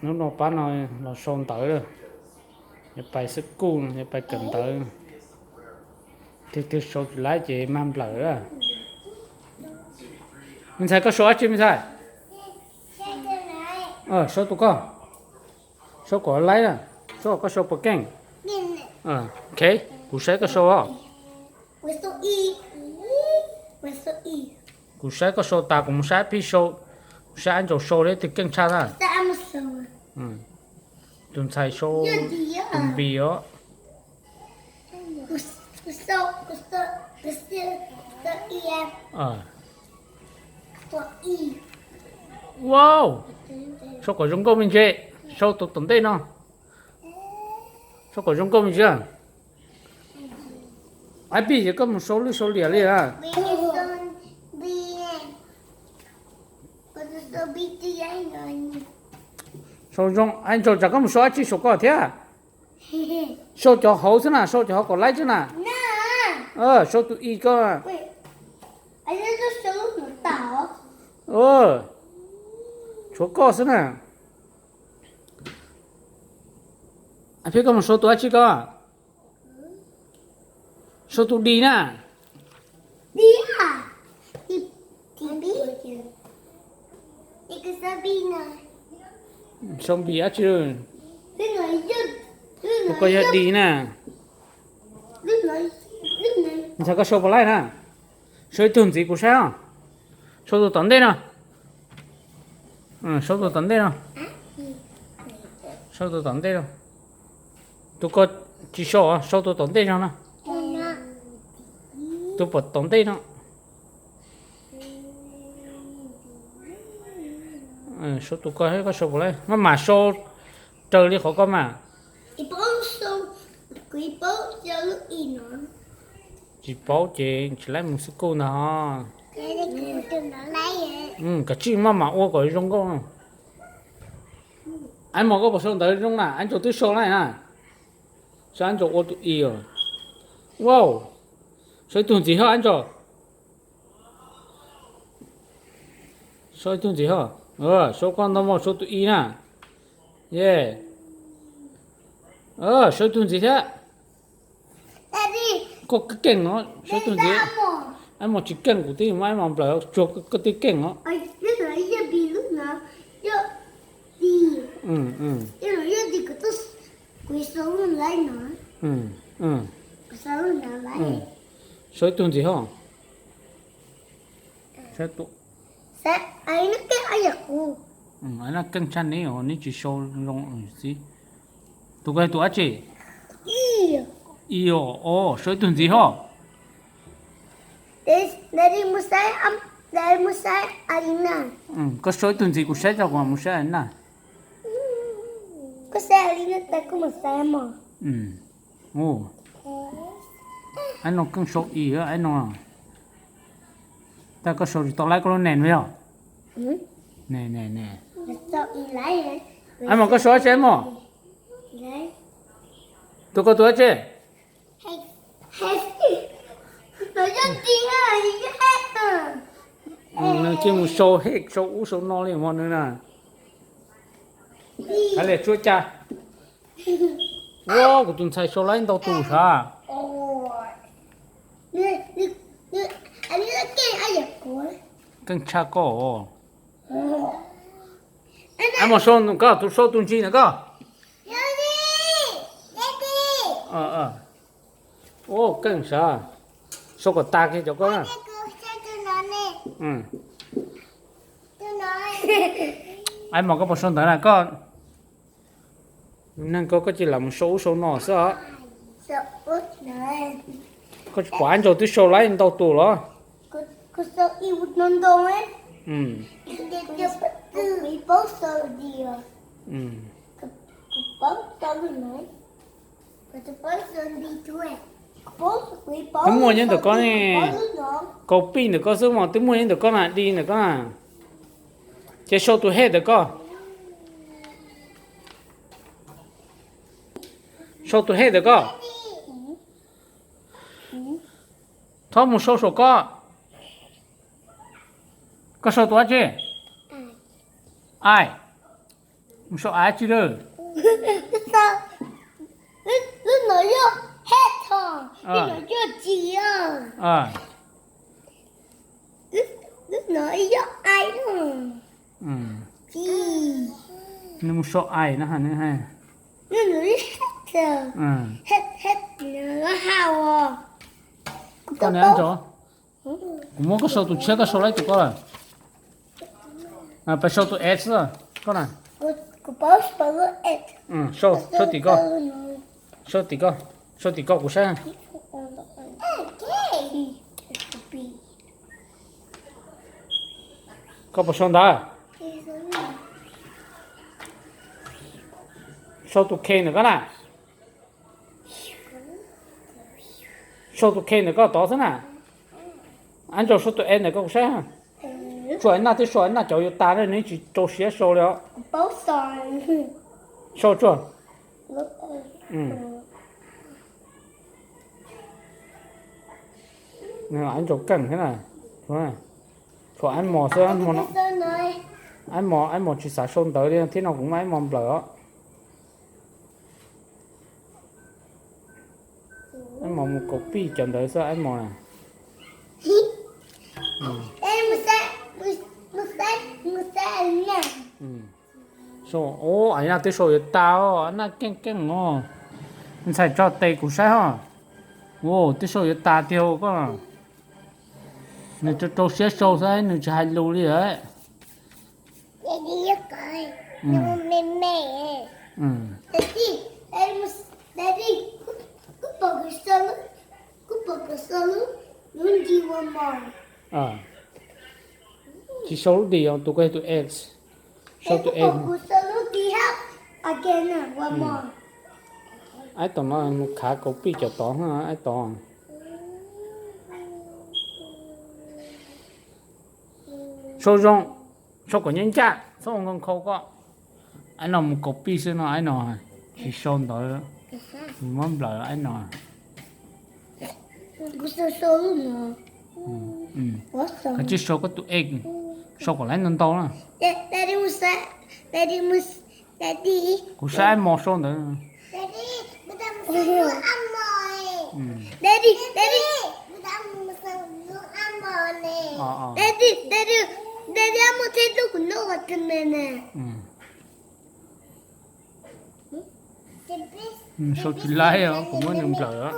Hnub no pab no los sau ntawv lawm, yuav pais xab kuj, yuav pais kawm ntawv. Tig twg sau tsis laib ces mag nplawm lawm. Me ntxhais koj sau dab tsi me ntxhais? Sau tus koj, sau kom laib na, sau kom koj sau puas keej. Ok, kuv saib koj sau os. Kuv saib koj sau tas kuv mus saib pib sau, kuv saib Ab Ntsaus sau li twg keej tshaj na. Tus ntxhais sau tus npis os. Wow, sau kom zoo nkauj me ntsis, sau tus tom ntej no. Sau kom zoo nkauj me ntsis. Ab Pij, ces koj mus sau lwj sau liam li a. Sau zoo, Ab Ntsaus, tsam koj mus sau dab tsi saum ko thiab. Sau cov hauv xwb na, sau cov hauv kom laib xwb na. Sau tus i ko. Tshuav koj xwb na. Ab Pij, koj mus sau tus dab tsi ko? Sau tus di na. Sau npis dab tsi? Tus ko yog di na. Ntxhais, koj sau puas laib na? Sau ib tug ntxiv kuv saib os. Sau tus tom ntej no. Sau tus tom ntej no. Sau tus tom ntej no. Tus ko tsis sau, sau tus tom ntej no na. Tus pom tom ntej no. Sau tus ko, koj sau puas laib, maj mam sau raws li qhov ko mas. Tsis paub ces tsis laib mus xab kuj ntag. Kav tsij maj mam ua kom zoo nkauj. Ab Mos, koj puas sau ntawv zoo na? Ab Ntsaus twb sau lawm na. Saib Ab Ntsaus ua tus i os. Wow, sau ib tug ntxiv hos Ab Ntsaus. Sau ib tug ntxiv hos. Sau koj ntag mog, sau tus i na. Ye. Sau ib tug ntxiv thiab. Koj keej os, sau ib tug ntxiv. Ab Mos tsis keej, kuv twb muab Ab Mos nplawm tsuag, koj twb keej os. Sau ib tug ntxiv hos. Keej tshaj neb os, neb tsis sau zoo xwb. Tus ko tus dab tsi? I os, sau ib tug ntxiv hos. Koj sau ib tug ntxiv kuv saib tso, kuv mam mus saib na. Ab no keej sau i, ab no. Tab koj sau tsis tau laib koj lub name no yog? Ab Mos, koj sau dab tsi Ab Mos? Tus ko tus dab tsi? Nws cia mus sau hej sau ub sau no li mog nws na. Hais li tsuab cas. Ua kuv tus ntxhais sau laib ntau tus sav. Keej tshaj koj os. Ab Mos, sau ntawm koj, tus sau tus ntsis ntawm koj. Ua keej sav. Sau kom tas kiag cov koj na. Ab Mos, koj puas sau ntawv na koj? Neeg ko koj cia lam mus sau ub sau no xwb os. Koj tsis pom Ab Ntsaus twb sau laib ntau tus los? Twb muaj nyob ntawm koj ne. Kaus pij ntawm koj xwb mas twb muaj nyob ntawm koj na, di ntawm koj na. Ces sau tus hej ntawm koj. Sau tus hej ntawm koj. Txhob mus sau saum koj. Koj sau tus dab tsi? Ai. Mus sau ai tsi lawm? Lub no yog head, lub no yog G. Lub no yog I, G. Nws mus sau ai no, nws hais. Lub no yog head, head, head, no hau. Koj niam ntso, kuv muab koj sau tus tshiab, koj sau lawm tus koj lawm. Peb sau tus S koj na. Sau, sau tim koj, sau tim koj, sau tim koj kuv saib. Koj puas sau ntawd? Sau tus K ntawm koj na. Sau tus K ntawm koj tod xwb na. Ab ntsaus, sau tus E ntawm koj kuv saib. Tsuas Naj twb sau, Naj cov yuav tas, nws tsis rau siab sau li os. Sau tsuas. Ab ntsaus keej thiab na. Tshuav ab mos xwb, ab mos tsis xav sau ntawv li thiab no, kuv muab ab mos nplawm os. Ab mos mus copy cov ntawv xwb ab mos na. Ab Naj twb sau yuav tas os, Naj keej keej os. Ntxhais tso tes kuv saib ho. Ab, twb sau yuav tas tiag koj. Nws rau rau siab sau xwb, nws tsis hais lus li lawm. Tsis sau lub D os, tus koj yog tus X. Sau tus X. Ab tom no mus khav copy cov tod, ab tom. Sau zoo, sau kom ncaj ncaj, txhob ua nkauj nkhaus koj. Ab no mus copy xwb no, ab no tsis sau ntawv, muab nplawm ab no. Koj tsis sau koj tus X, sau kom lawv ntau ntau na. Kuv saib ab mos sau ntawd. Sau tsis laib os, kuv muab nws nplawm os.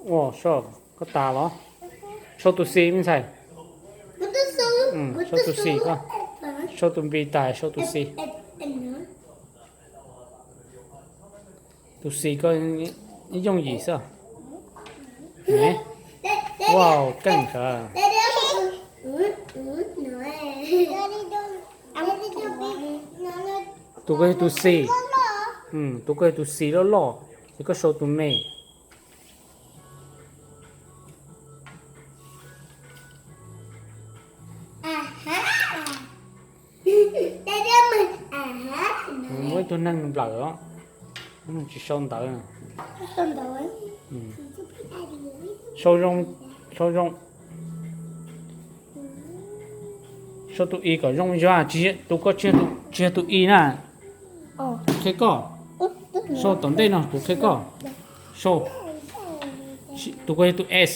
Ua, sau koj tas los? Sau tus C me ntxhais. Sau tus C koj. Sau tus B tas, sau tus C. Tus C koj yooj yim xwb. Wow, keej sav. Tus koj yog tus C. Tus koj yog tus C loj loj, ces koj sau tus me. Muab ib tug neeg nplawm os, tsis sau ntawv. Sau zoo, sau zoo. Sau tus I kom zoo, yog tsis, tus koj tsis yog tus I na. Qhia koj. Sau tom ntej no kuv qhia koj. Sau. Tus koj yog tus S.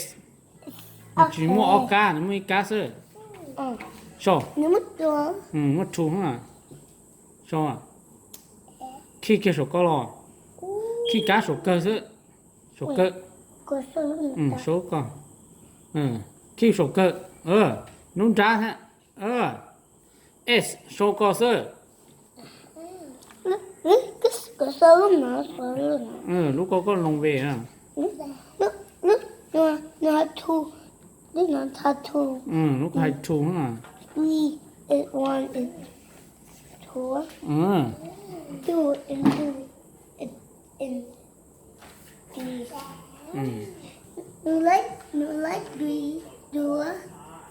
Tsis muaj ob kab, nws muaj ib kab xwb. Sau. Muaj two. Sau. Khij kiag saum koj los. Khij kab saum kawg xwb. Saum kawg. Sau koj. Khij saum kawg. Nub nrab thiab. S, sau koj xwb. Lub koj koj loo ve na. Lub koj hais two na.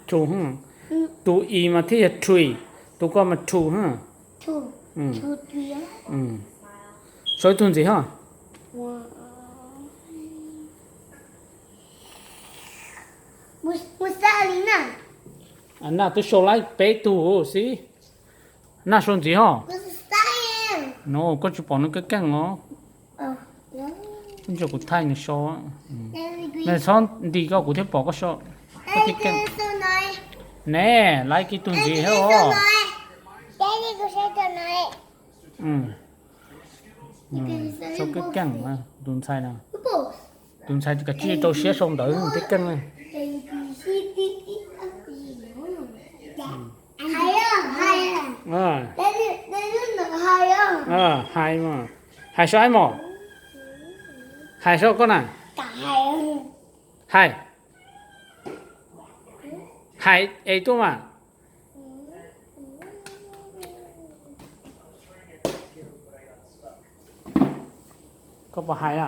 Two. Tus I mas thiaj yog three, tus koj mas two ha. Sau ib tug ntxiv ho. Naj twb sau laib peb tug xwb. Naj sau ntxiv ho. No koj tsis pom nws keej keej os. Ntsia kuv thaij nws sau. Nws txhob nti koj kuv thiaj pom koj sau. Koj thiaj keej. Ne, laib kiag tug ntxiv thiab os. Sau keej keej, tus ntxhais na. Tus ntxhais kav tsij rau siab sau ntawv thiaj keej. Hais mas, hais sau ib mos. Hais sau koj na. Hais, hais es tuaj mas. Koj puas hais na?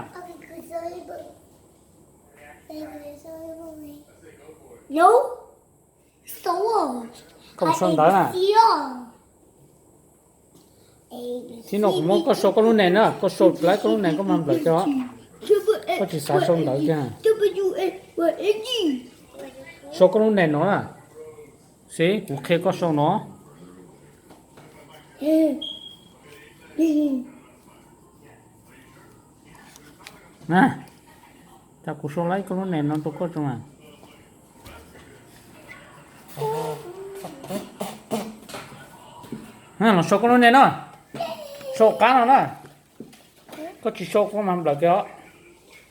Koj puas sau ntawv na? Tib no kuv muab koj sau koj lub name na, koj sau laib koj lub name koj mag nplawm kiag os. Koj tsis xav sau ntawv kiag. Sau koj lub name no na. Xib, kuv qhia koj sau no. Cas kuv sau laib koj lub name no rau koj tso mas. Los sau koj lub name no. Sau qab no na. Koj tsis sau koj mag nplawm kiag os.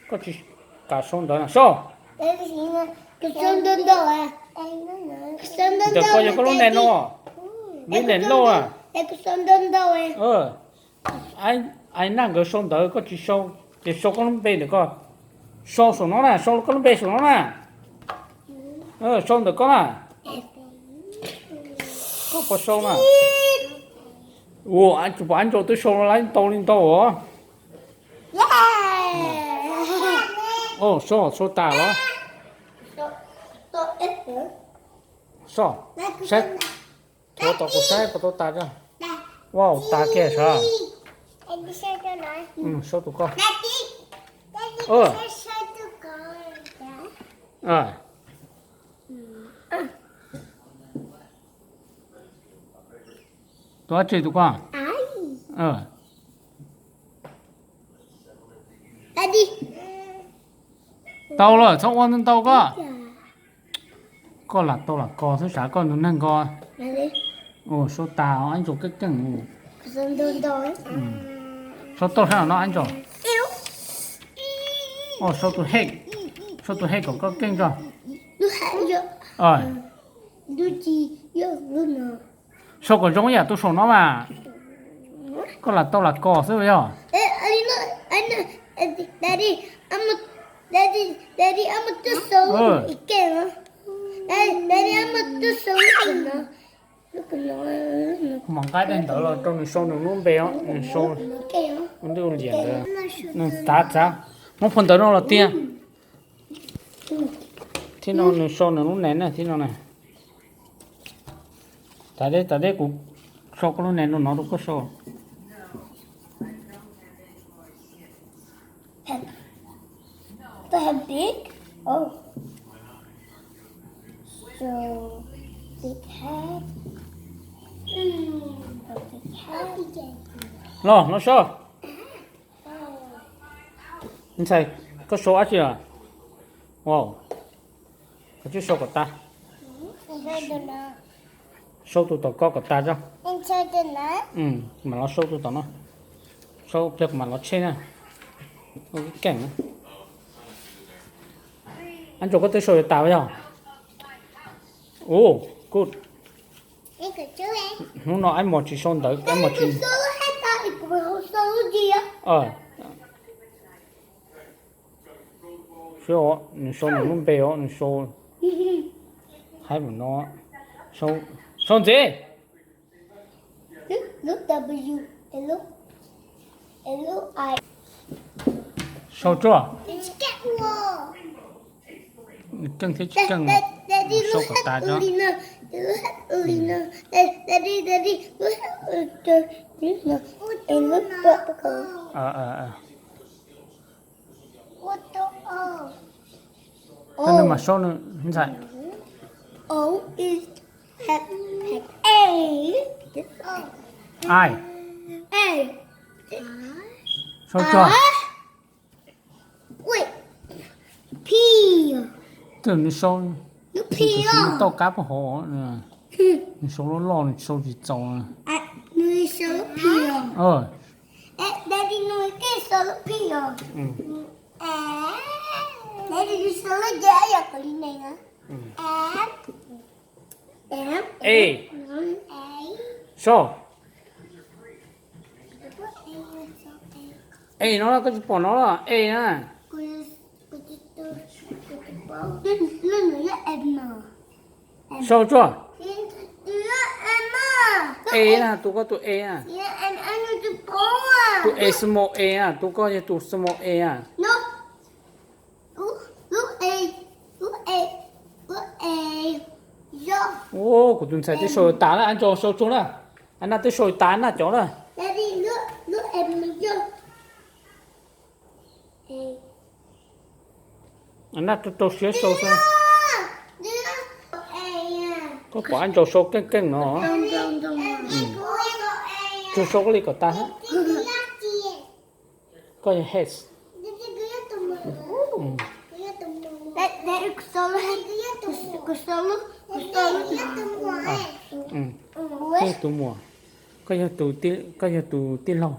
Koj tsis kam sau ntawv na, sau. Ntawm koj yog koj lub name no. Lub name no na. Ai Naj nkawd sau ntawv koj tsis sau, ces sau koj lub npe ntawm koj. Sau saum no na, sau koj lub npe saum no na. Sau ntawm koj na. Koj puas sau na? Ua, tsis pom Ab Ntsaus twb sau laib ntau li ntau os. Sau, sau tas los? Sau, saib, thuav tom kuv saib puas tau tas tso. Wow, tas kiag sav. Sau tus koj. Tus dab tsi tus koj? Tau lawm, txhob ua ntau ntau koj. Koj lam tau lam kos xwb, sav koj tus neeg ko. Sau tas, Ab Ntsaus keej keej. Sau tau sab no Ab Ntsaus. Sau tus hej, sau tus hej kom koj keej tso. Sau kom zoo ib yam tus saum no mas. Koj lam tau lam kos xwb yog. Mam nqa daim ntawv los rau nws sau nws lub npe os, nws sau ua ntej ua liam ntawd. Nws tav txav, muab phau ntawv no los tiag. Thiab no nws sau nws lub name na, thiab no na. Tas deb, tas deb, kuv sau koj lub name no no rau koj sau. Los, los sau. Ntxhais, koj sau dab tsi os? Wow, koj twb sau kom tas. Sau tus tom ko kom tas tso. Mam los sau tus tom no. Sau pliag kuv mam los tshem na. Ua keej na. Ab Ntsaus, koj twb sau yuav tas yog? Ua, good. Hnub no Ab Mos tsis sau ntawv, Ab Mos tsis. Nws sau nws lub npe os, nws sau haib mus no. Sau ntxiv. Sau tsuag. Keej thiab tsis keej, sau kom tas tso. Ua, ua, ua. Ua, ua, ua. Ua, ua, ua. Nws mas saub nws ntxhais. O is, a, a. Ai. A. Saub tsuag. A. Wait. P. Twb nws saub, nws tsis tau kab puag hauv, nws saub loj loj nws saub tsis txaus. Nws saub lub P os. Daddy, nws keej saub lub P os. Daddy, nws saub lub J yog kov li neeg na. A. Ej, saub. Ej, no koj tsis pom no los ej na. Saub tsuag. Ej na, tus koj tus ej na. Tus ej small ej na, tus koj yog tus small ej na. Ua, kuv tus ntxhais twb sau tas na, ab ntsaus sau tsuag na. Ab naj twb sau tas na cov na. Ab naj rau rau siab sau xwb. Koj pom ab ntsaus sau keej keej no. Tsuag sau koj li kom tas. Koj yog head. Koj yog tus muam. Koj yog tus tij, koj yog tus tij laug.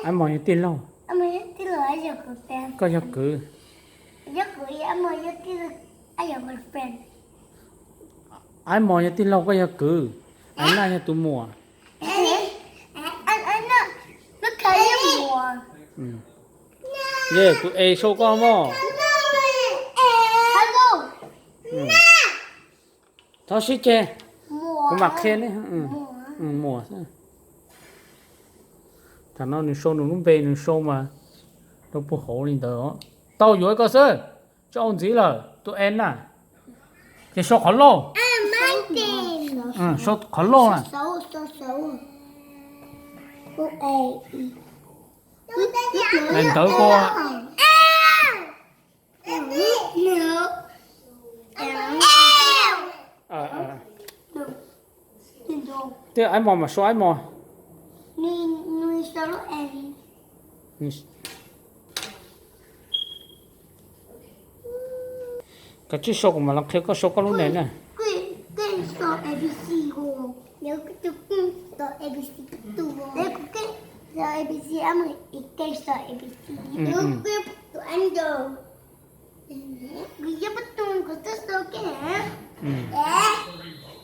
Ab mos yog tij laug. Koj yog kwv. Ab mos yog tij laug, koj yog kwv. Ab naj yog tus muam. Yog tus ej sau koj mog. Thov sib ceg, kuv mam qhia nej. Muam. Thaum no nws sau nws lub npe nws sau mas rau puag hauv li ntawd. Tau yuav koj xwb, tsis ua ntxiv lawm tus ej na. Ces sau qhov loj. Sau qhov loj na. Ntawd koj. Twb ab mos mas sau ab mos. Kav tsij sau kuv mam los qhia koj sau koj lub name na.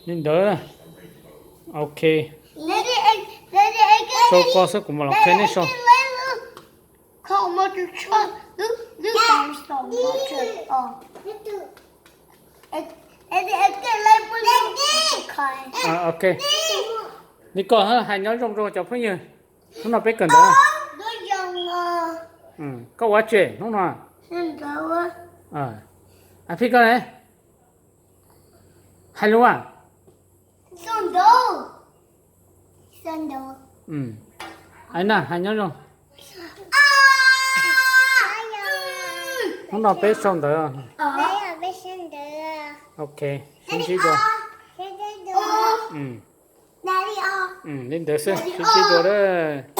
Li ntawd. Ok. Sau koj xwb kuv mam los qhia nej sau. Ok. Li ko hais nyob zoo rau cov phooj ywg. Hnub no peb kawm ntawv. Koj ua tseg hnub no. Ab phij koj ne, hais lus a. Hais na, hais nyob zoo. Hnub no peb sau ntawv. Ok, sib ntsib dua. Li ntawd xwb, sib ntsib dua lawm.